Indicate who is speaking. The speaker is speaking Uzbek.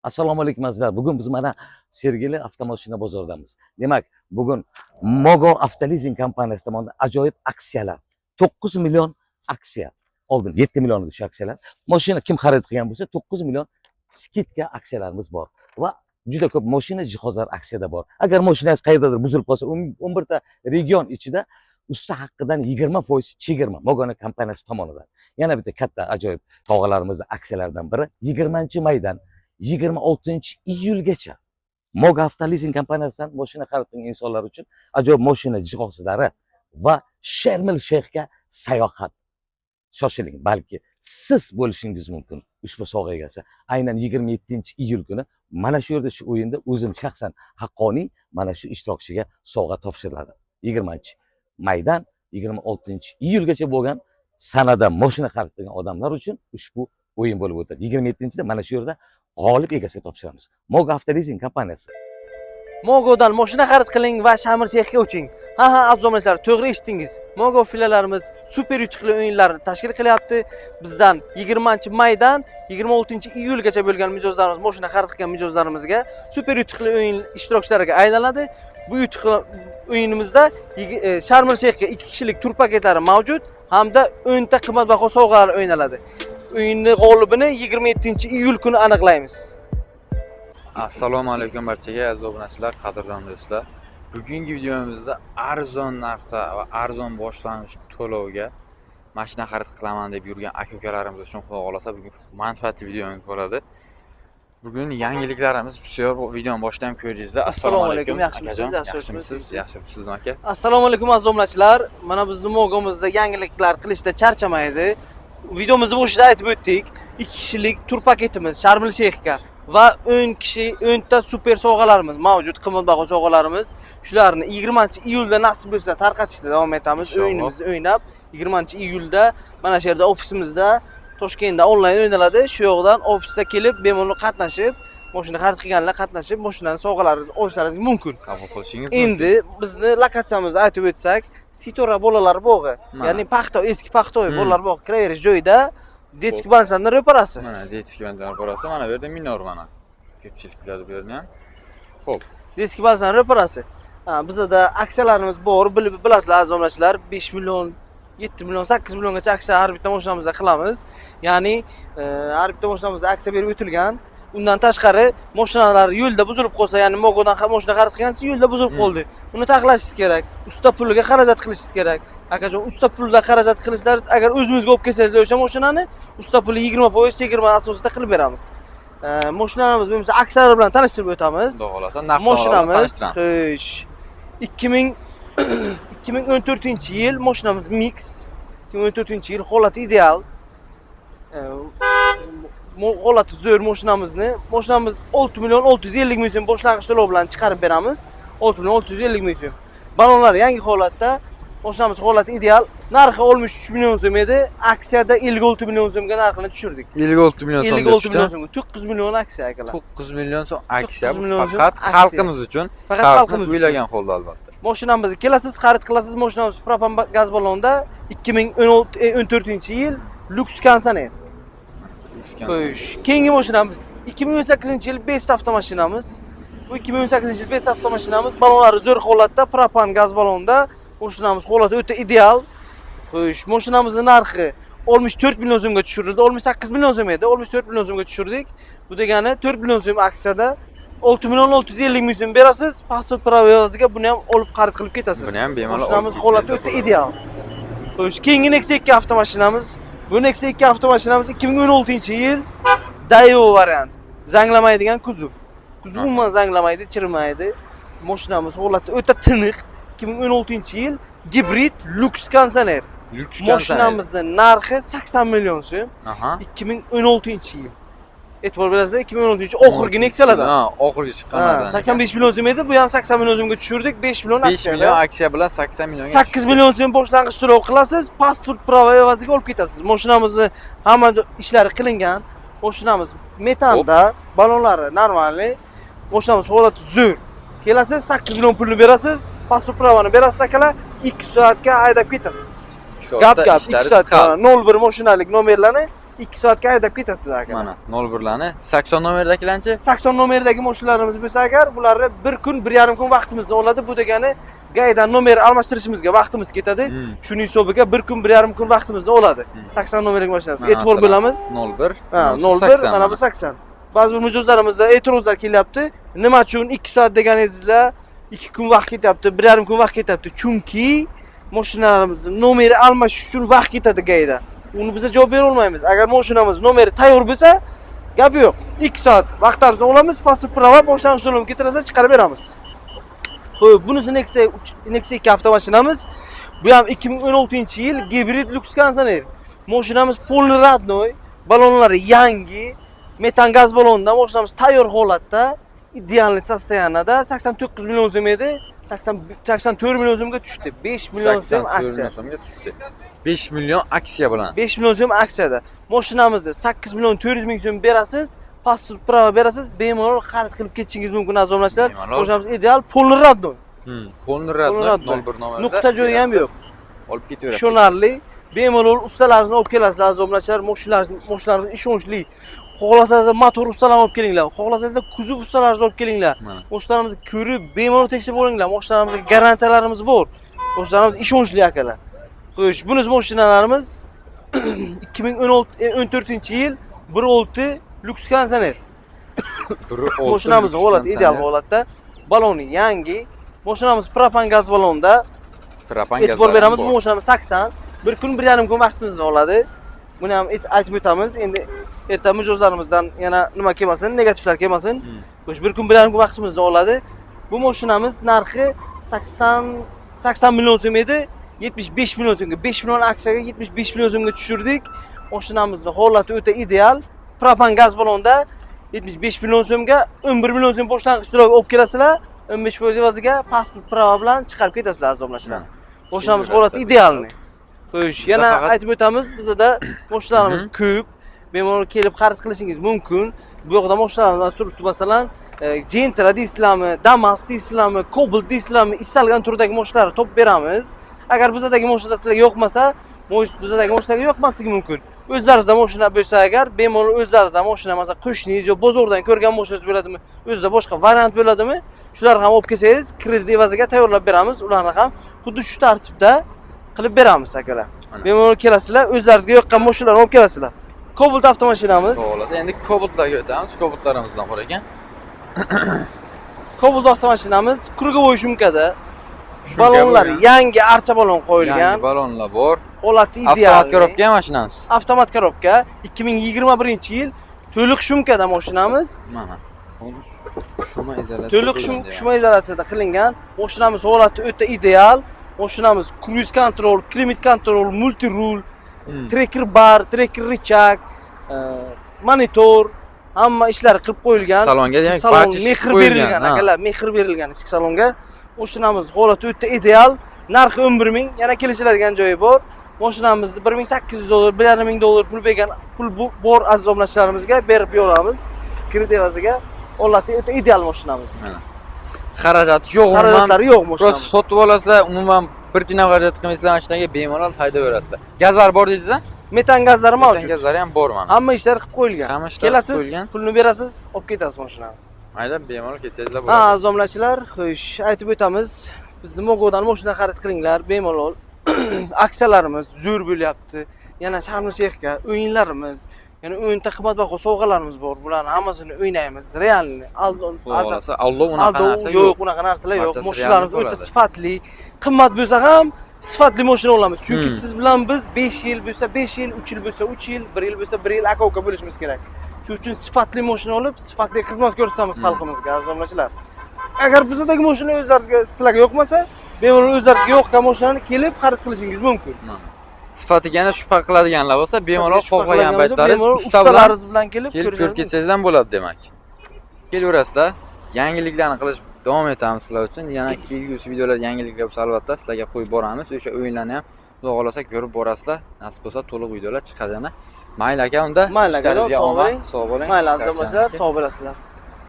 Speaker 1: Assalomu alaykum, azizlar. Bugun biz mana Sergeli avtomashina bozoridamiz. Demak, bugun Mogo Avtolizing kompaniyasi tomonidan ajoyib aksiyalar. 9 million aksiya. Oldin 7 million edi shu aksiyalar. Mashina kim xarid qilgan bo'lsa, 9 million скидка aksiyalarimiz bor. Va juda ko'p mashina jihozlar aksiyada bor. Agar mashinangiz qayerdadir buzilib qolsa, 11 ta region ichida usta haqqidan 20% chegirma Mogoni kompaniyasi tomonidan. Yana bitta katta ajoyib tog'alarimizni aksiyalaridan biri 20 maydan 26 iyulgacha Mogo Avtolizing kompaniyasidan mashina xarid qilgan insonlar uchun ajoyib mashina jihozlari va Sharm el Sheyxga sayohat. Shoshiling, balki siz bo'lishingiz mumkin ushbu sovg'a egasi. Aynan 27 iyul kuni mana shu yerda, shu o'yinda o'zim shaxsan haqqoniy mana shu ishtirokchiga sovg'a topshiriladi. 20 maydan 26 iyulgacha bo'lgan sanada mashina xarid qilgan odamlar uchun ushbu o'yin bo'lib o'tadi. 27-da mana shu yerda g'olib egasiga topshiramiz. Mogo Avtolizing kompaniyasi.
Speaker 2: Mogodan mashina xarid qiling va Sharm el Sheyxga uching. Ha, aziz obunachilar, to'g'ri eshitdingiz. Mogo filiallarimiz super yutuqli o'yinlar tashkil qilyapti. Bizdan 20 maydan 26 iyulgacha bo'lgan mijozlarimiz, mashina xarid qilgan mijozlarimizga super yutuqli o'yin ishtirokchilariga aylanadi. Bu yutuqli o'yinimizda Sharm el Sheyxga 2 kishilik tur paketlari mavjud hamda 10 ta qimmatbaho sovg'alar o'ynaladi. O'yinni g'olibini 27 iyul kuni aniqlaymiz.
Speaker 3: Assalomu alaykum barchaga, aziz obunachilar, qadrdon do'stlar. Bugungi videomizda arzon narxda va arzon boshlang'ich to'lovga mashina xarid qilaman deb yurgan aka ukalarimiz uchun, xudo xohlasa, bugun manfaatli videomiz bo'ladi. Bugun yangiliklarimiz bisyor, bu videoni boshida ham ko'rdingizlar.
Speaker 2: Assalomu alaykum, yaxshimisiz?
Speaker 3: Akajon,
Speaker 2: Yaxshimisiz?
Speaker 3: yaxshimisiz? Yaxshimisizmi, aka?
Speaker 2: Assalomu alaykum, aziz obunachilar. Mana bizni Mogomizda yangiliklar qilishda charchamaydi. Videomizni boshida aytib o'tdik. 2 kishilik tur paketimiz Sharm el Sheyxga va 10 kishi 10 ta super sovg'alarimiz mavjud, qimmatbaho sovg'alarimiz. Shularni 20 iyulda nasib bo'lsa tarqatishda davom etamiz.
Speaker 3: Inshaalloh.
Speaker 2: O'yinimizni o'ynab 20 iyulda mana shu yerda, ofisimizda, Toshkentda onlayn o'ynaladi. Shu yoqdan ofisga kelib bemalol qatnashib, mashina xarid qilganlar qatnashib, mashinani sovg'alaringizni olishlaringiz mumkin.
Speaker 3: Qabul qilishingiz mumkin.
Speaker 2: Endi bizni lokatsiyamizni aytib o'tsak, Sitora bolalar bog'i,
Speaker 3: Mana.
Speaker 2: ya'ni Paxta, eski Paxtoy bolalar bog'i kiraverish joyida, детский больница ni ro'parasi.
Speaker 3: Mana детский больница borasi, mana bu yerda Minor mana. Ko'pchilik biladi bu yerni ham. Xo'p,
Speaker 2: Детский больница ni ro'parasi. Ha, bizada aksiyalarimiz bor, bilib bilasizlar, aziz obunachilar, 5 million, 7 million, 8 milliongacha aksiya har bitta mashinamizda qilamiz. Ya'ni har bitta mashinamizda aksiya berib o'tilgan. Undan tashqari, mashinalar yo'lda buzilib qolsa, ya'ni Mogodan mashina xarid qilgansiz, yo'lda buzilib qoldi. Uni taxlashingiz kerak. Usta puliga xarajat qilishingiz kerak. Akajon, usta pulida xarajat qilishlaringiz, agar o'zimizga olib kelsangiz o'sha mashinani, usta puli 20% chegirma asosida qilib beramiz. Mashinalarimiz bo'lmasa aksiyalar bilan tanishtirib o'tamiz.
Speaker 3: Xudo xohlasa narx
Speaker 2: Mashinamiz,
Speaker 3: tanishtiramiz.
Speaker 2: Xo'sh, 2000 2014 yil mashinamiz Mix. 2014 yil, holati ideal. Holati zo'r mashinamizni. Mashinamiz 6 million 650 ming so'm boshlang'ich to'lov bilan chiqarib beramiz. 6 million 650 ming so'm. Balonlar yangi holatda. Mashinamiz holati ideal. Narxi 63 million so'm edi. Aksiyada 56 million so'mga narxini tushirdik.
Speaker 3: 56 million so'mga
Speaker 2: 56
Speaker 3: tushdi.
Speaker 2: million so'mga, 9 million aksiya, akalar.
Speaker 3: 9 million so'm aksiya,
Speaker 2: 9
Speaker 3: bu
Speaker 2: million so'm
Speaker 3: faqat
Speaker 2: aksiya.
Speaker 3: Xalqimiz uchun.
Speaker 2: Faqat
Speaker 3: xalqni
Speaker 2: xalqimiz uchun.
Speaker 3: o'ylagan holda, albatta.
Speaker 2: Mashinamizni kelasiz, xarid qilasiz. Mashinamiz propan gaz ballonda, 2014 yil, lyuks konditsioner. Xo'sh, keyingi mashinamiz 2018 yil Best avtomashinamiz. Bu 2018 yil Best avtomashinamiz, ballonlari zo'r holatda, propan gaz ballonda. Mashinamiz holati o'ta ideal. Xo'sh, mashinamizning narxi 64 million so'mga tushirildi. 68 million so'm edi, 64 million so'mga tushirdik. Bu degani 4 million so'm aksiyada. 6 million 650 ming so'm berasiz, pasport права evaziga buni ham olib xarid qilib ketasiz.
Speaker 3: Buni ham bemalol
Speaker 2: Mashinamiz
Speaker 3: olib
Speaker 2: holati
Speaker 3: ketsangiz
Speaker 2: o'ta
Speaker 3: bo'ladi.
Speaker 2: Ideal. Xo'sh, keyingi Nexia 2 avtomashinamiz. Bu Nexia 2 avtomashinamiz 2016 yil, Daewoo variant. Zanglamaydigan kuzov. Kuzov umuman zanglamaydi, chirimaydi. Mashinamiz holati o'ta tiniq. 2016 yil, gibrid, lyuks konditsioner.
Speaker 3: Lyuks konditsioner.
Speaker 2: Mashinamizning narxi 80 million so'm. 2016 yil. E'tibor berasizlar, 2016 oxirgi Nexialardan.
Speaker 3: Ha, oxirgi
Speaker 2: Ha,
Speaker 3: chiqqanlardan.
Speaker 2: 85 million so'm edi, bu ham 80 million so'mga tushirdik, 5 million
Speaker 3: 5
Speaker 2: aksiyada.
Speaker 3: Million aksiya bilan 80 millionga.
Speaker 2: 8 million so'm boshlang'ich to'lov qilasiz, pasport права evaziga olib ketasiz. Mashinamizni hamma ishlari qilingan. Mashinamiz metanda, ballonlari нормальный. Mashinamiz holati zo'r. Kelasiz, 8 million pulni berasiz, pasport права ni berasiz, akalar, 2 soatga haydab ketasiz. Gap gap, 2 soat 01 mashinalik nomerlarni 2 soatga haydab ketasizlar aka.
Speaker 3: Mana 01larni 80 nomerdagilarchi?
Speaker 2: 80 nomerdagi mashinalarimiz bo'lsa agar, bularni 1 kun, 1,5 kun vaqtimizni oladi. Bu degani GAIdan nomer almashtirishimizga vaqtimiz ketadi. Shuning hisobiga 1 kun, 1,5 kun vaqtimizni oladi. 80 nomerdagi mashinamiz.
Speaker 3: Mana
Speaker 2: E'tibor
Speaker 3: masalan,
Speaker 2: bo'lamiz.
Speaker 3: 01.
Speaker 2: Ha, 01, mana bu 80. Ba'zi bir mijozlarimizda e'tirozlar kelyapti. Nima uchun 2 soat degan edingizlar, 2 kun vaqt ketyapti, 1,5 kun vaqt ketyapti. Chunki mashinalarimizni nomeri almashish uchun vaqt ketadi GAIda. Uni biza javob bera olmaymiz. Agar mashinamiz nomeri tayyor bo'lsa, gap yo'q. 2 soat vaqtlarini olamiz, pasport prava boshlang'ich to'lovini keltirsa chiqarib beramiz. Xo'p, bunisi Nexia 3, Nexia 2 avtomashinamiz. Bu ham 2016-yil gibrid lyuks konditsioner. Mashinamiz полный родной, balonlari yangi, metan gaz balonidan mashinamiz tayyor holatda, идеальный состояние da 89 million so'm edi, 80 84 million so'mga tushdi. 5 million so'm
Speaker 3: 84
Speaker 2: aksiya.
Speaker 3: million so'mga tushdi. 5 million aksiya bilan.
Speaker 2: 5 million so'm aksiyada. Mashinamizni 8 million 400 ming so'm berasiz, pasport prava berasiz, bemalol xarid qilib ketishingiz mumkin aziz obunachilar.
Speaker 3: Bemalol.
Speaker 2: Mashinamiz ideal, полный родной.
Speaker 3: Полный
Speaker 2: Полный
Speaker 3: родной
Speaker 2: родной.
Speaker 3: 01 nomerda.
Speaker 2: Nuqta joyi ham yo'q.
Speaker 3: Olib ketaverasiz.
Speaker 2: Ishonarli. Bemalol ustalarni olib kelasiz aziz obunachilar, mashinalarimiz ishonchli. Xohlasangiz motor ustalarni olib kelinglar, xohlasangiz kuzov ustalarini olib kelinglar.
Speaker 3: Mana.
Speaker 2: Mashinalarimizni ko'rib, bemalol tekshirib olinglar. Mashinalarimizga garantiyalarimiz bor. Mashinalarimiz ishonchli akalar. Xo'sh, bunisi mashinalarimiz 2016 14-yil 1.6 lyuks konditsioner.
Speaker 3: 1.6
Speaker 2: Mashinamiz
Speaker 3: lyuks
Speaker 2: holat ideal
Speaker 3: konditsioner.
Speaker 2: holatda. Baloni yangi. Mashinamiz propan gaz balonda.
Speaker 3: Propan
Speaker 2: E'tibor
Speaker 3: gazlari
Speaker 2: beramiz,
Speaker 3: ham
Speaker 2: bu
Speaker 3: bor.
Speaker 2: mashinamiz 80. Bir kun, 1,5 kun vaqtimizni oladi. Buni ham aytib o'tamiz. Endi erta mijozlarimizdan yana nima kelmasin, negativlar kelmasin. Xo'sh, bir kun, 1,5 kun vaqtimizni oladi. Bu mashinamiz narxi 80 million so'm edi. 75 million so'mga, 5 million aksiyaga 75 million so'mga tushirdik. Mashinamizni holati o'ta ideal. Propan gaz balonda 75 million so'mga 11 million so'm boshlang'ich to'lov olib kelasizlar. 15% evaziga pasport prava bilan chiqarib ketasizlar aziz obunachilar. Mashinamiz holati идеальный. Xo'sh,
Speaker 3: Bizda
Speaker 2: yana
Speaker 3: faqat
Speaker 2: aytib o'tamiz, bizda mashinalarimiz ko'p. Bemalol kelib xarid qilishingiz mumkin. Bu yoqda mashinalarimiz turibdi, masalan, Gentra deysizlarmi, Damas deysizlarmi, Cobalt deysizlarmi, istalgan turdagi mashinalarni topib beramiz. Agar bizadagi mashinalar sizlarga yoqmasa, bizadagi mashinalarga yoqmasligi mumkin. O'zlaringizda mashina bo'lsa agar, bemalol o'zlaringizda mashina, masalan, qo'shningiz yo bozordan ko'rgan mashinangiz bo'ladimi, o'zida boshqa variant bo'ladimi, shularni ham olib kelsangiz, kredit evaziga tayyorlab beramiz. Ularni ham xuddi shu tartibda qilib beramiz akalar.
Speaker 3: Ana.
Speaker 2: Bemalol kelasizlar, o'zlaringizga yoqqan mashinalarni olib kelasizlar. Cobalt avtomashinamiz.
Speaker 3: Xohlasa endi Cobaltlarga o'tamiz. Cobaltlarimizdan bor ekan.
Speaker 2: Cobalt avtomashinamiz круговой шумка da.
Speaker 3: Shumka
Speaker 2: Balonlari
Speaker 3: bo'lgan.
Speaker 2: yangi archa balon qo'yilgan.
Speaker 3: Yangi balonlar bor.
Speaker 2: Holati ideal.
Speaker 3: Avtomat korobka mashinamiz.
Speaker 2: Avtomat korobka 2021-yil to'liq шумка da mashinamiz.
Speaker 3: Mana. Shuma izolyatsiya.
Speaker 2: To'liq shuma izolyatsiyada qilingan. Mashinamiz holati o'ta ideal. Mashinamiz круиз контроль, климат контроль, мульти rul, tracker bar, tracker рычаг, monitor, hamma ishlari qilib qo'yilgan.
Speaker 3: Salonga
Speaker 2: Ichki
Speaker 3: demak
Speaker 2: salon
Speaker 3: barcha ish
Speaker 2: mehr
Speaker 3: qilib qo'yilgan,
Speaker 2: berilgan,
Speaker 3: ha.
Speaker 2: akalar, mehr berilgan ichki salonga. Mashinamiz holati o'ta ideal. Narxi 11 ming, yana kelishiladigan joyi bor. Mashinamizni 1800 dollar, 1,5 ming dollar pul bergan pul bor aziz obunachilarimizga berib yuboramiz. Kredit evaziga holati o'ta ideal mashinamiz.
Speaker 3: Mana. Xarajat yo'q umuman.
Speaker 2: Xarajatlari yo'q
Speaker 3: Просто
Speaker 2: mashinamiz.
Speaker 3: sotib olasizlar, umuman bir tiyin ham xarajat qilmaysizlar mashinaga, bemalol haydayverasizlar. Gazlar bor dedingiz-a?
Speaker 2: Metan gazlari
Speaker 3: Metan
Speaker 2: mavjud.
Speaker 3: gazlari ham bor mana.
Speaker 2: Hamma ishlari qilib qo'yilgan.
Speaker 3: Hamma ishlari qilib
Speaker 2: Kelasiz,
Speaker 3: qo'yilgan.
Speaker 2: pulni berasiz, olib ketasiz mashinani.
Speaker 3: Mayli, bemalol kelsangizlar
Speaker 2: Ha,
Speaker 3: bo'ladi.
Speaker 2: aziz obunachilar, xo'sh, aytib o'tamiz. Bizni Mogodan mashina xarid qilinglar, bemalol. Aksiyalarimiz zo'r bo'lyapti. Yana Sharm Sheyxga o'yinlarimiz, yana o'nta qimmatbaho sovg'alarimiz bor. Bularni hammasini o'ynaymiz. Реальный.
Speaker 3: Xudo xohlasa, Alloh unaqa
Speaker 2: Aldov
Speaker 3: narsa
Speaker 2: yo'q,
Speaker 3: yo'q.
Speaker 2: unaqa narsalar yo'q.
Speaker 3: Barchasi
Speaker 2: Mashinalarimiz
Speaker 3: real
Speaker 2: o'ta
Speaker 3: bo'ladi.
Speaker 2: sifatli, qimmat bo'lsa ham sifatli mashina olamiz. Chunki siz bilan biz 5 yil bo'lsa 5 yil, 3 yil bo'lsa 3 yil, 1 yil bo'lsa 1 yil aka-uka bo'lishimiz kerak. Shuning uchun sifatli mashina olib, sifatli xizmat ko'rsatamiz xalqimizga, aziz obunachilar. Agar bizdagi mashina o'zlaringizga sizlarga yoqmasa, bemalol o'zlaringizga yoqqan mashinani kelib xarid qilishingiz mumkin.
Speaker 3: Mana. Sifatiga yana shubha qiladiganlar bo'lsa, bemalol
Speaker 2: Sifatga shubha
Speaker 3: xohlagan
Speaker 2: qiladigan bo'lsa,
Speaker 3: paytlaringiz
Speaker 2: bemalol
Speaker 3: usta bilan
Speaker 2: ustalaringiz bilan kelib
Speaker 3: kelib ko'rib
Speaker 2: ko'rishingiz
Speaker 3: ketsangiz ham bo'ladi demak. Kelaverasizlar. Yangiliklarni qilish davom etamiz sizlar uchun. Yana kelgusi videolar yangiliklar bo'lsa albatta sizlarga qo'yib boramiz. O'sha o'yinlarni ham xudo xohlasa ko'rib borasizlar. Nasib bo'lsa to'liq videolar chiqadi yana. Mayli aka unda.
Speaker 2: Mayli aka,
Speaker 3: Ishlaringizga
Speaker 2: sog'
Speaker 3: omad,
Speaker 2: bo'ling.
Speaker 3: Sog' bo'ling.
Speaker 2: Mayli aziz
Speaker 3: Charchamang
Speaker 2: obunachilar,
Speaker 3: aka.
Speaker 2: sog' bo'lasizlar.